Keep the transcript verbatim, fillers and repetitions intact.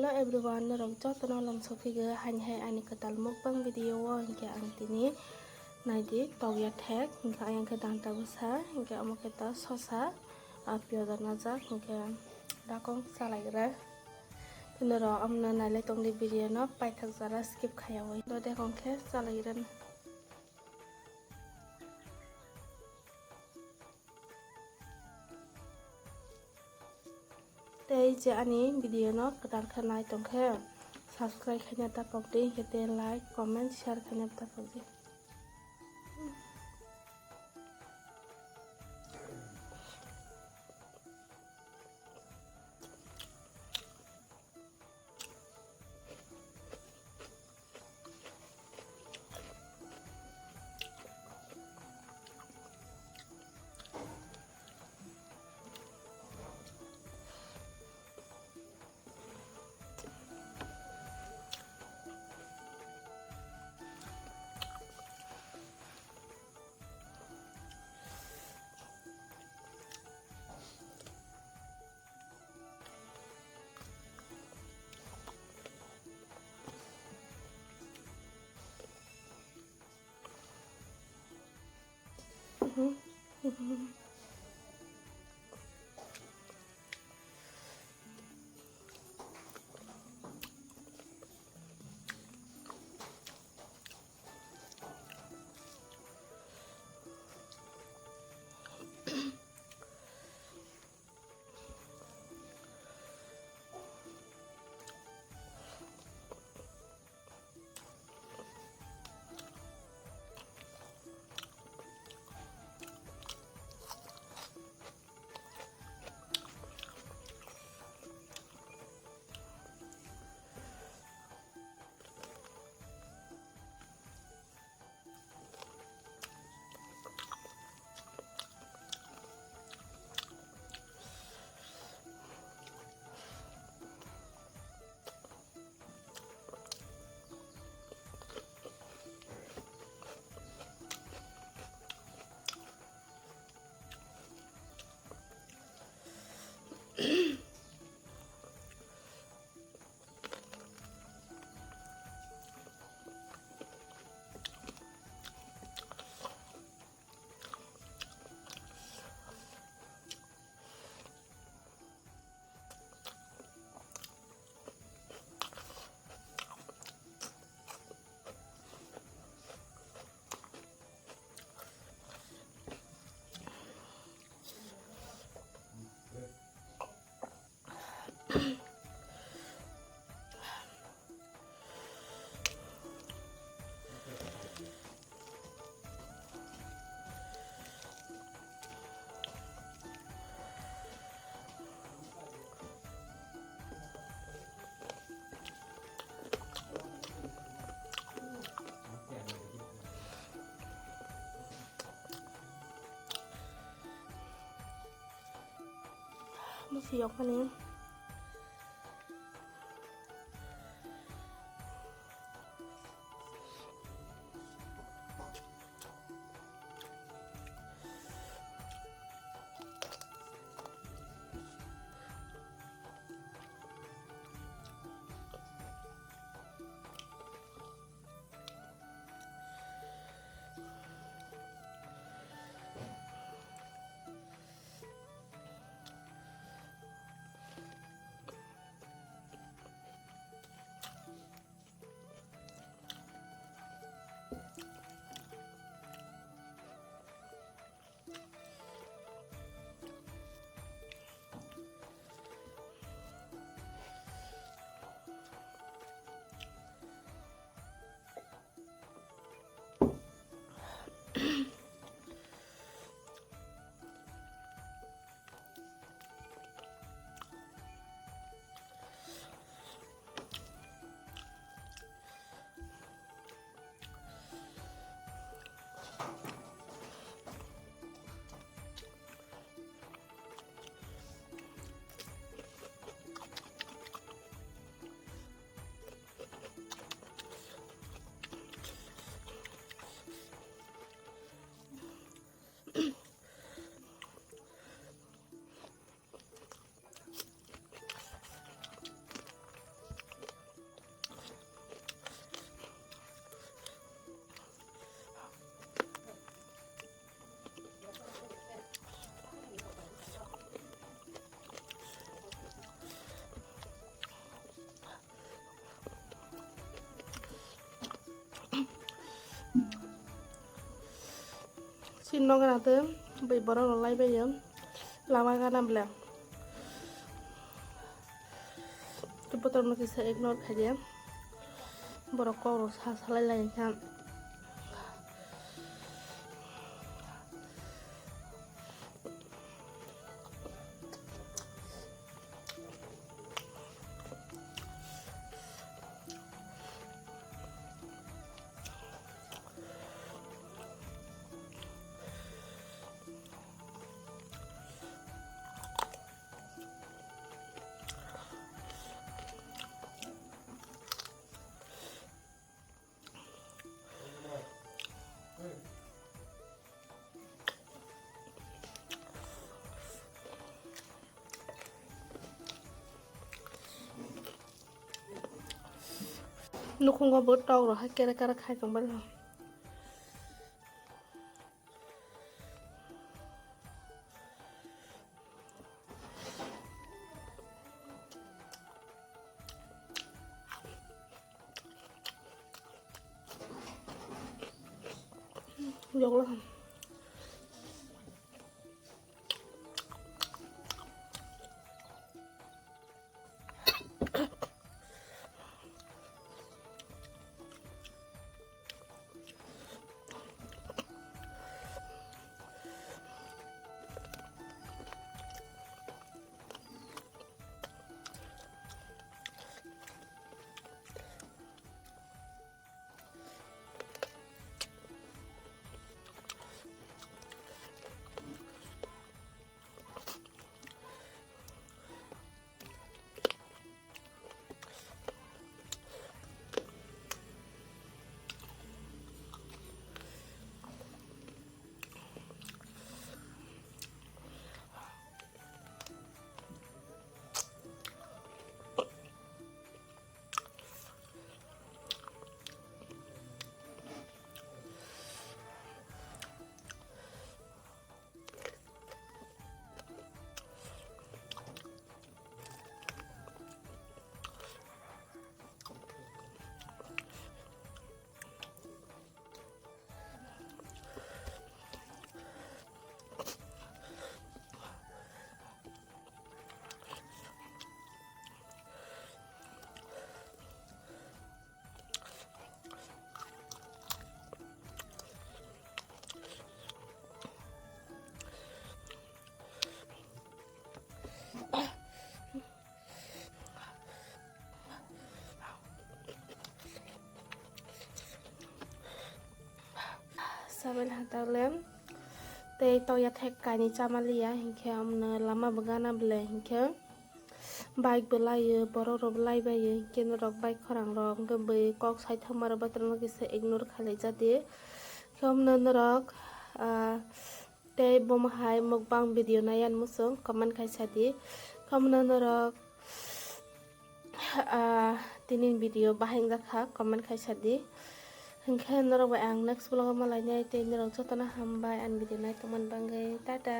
Everyone, norok jotono lom sophigo haini hai ani kwtal mukbang video o. Hinkhe ang tini naidi tokya thek, hinkhe ayang khe danta bwsa, hinkhe omo khe ta sosa, ah, piyaj rw najak, hinkhe dakong chalaigra. Norok amno nailai tongdi video no paithak jora skip khaiyawi. Do dekong khe chalaigra. Tei je ani video no kwtal khe nai tongkhe subscribe khaina ta pokdi, hinkhe tei like, comment, share khaina ta pokdi. Musi yokmani. Nogo na tei bai borok rok lai bai lama gana ble. Tei botorok no kisa ignore khai di. Borok kok rok sa salai lai kha. Nukhungo bo tok rok hai kere kere khai tong bai. Yokla. Sabil hatak le tei tokya thek kainwi chama liya, hinkhe omono lama bo gana ble hinkhe bike bo laio, borok rok bo lai baio, hinkhe norok bike khorang rok hinkhe bwi kok sai thangma rok botorok no kisa ignore khalai ja di. Hinkhe omono norok, ah, Tei bomo hai mukbang video nai yan muchung comment khai sa di. Khomno norok, ah, tini video bahai wngjakha comment khai sa di. Hinkhe norok bai ang next vlog o malai nai tei norok jotono hambai ani video nai tongmani bagwi. Tata.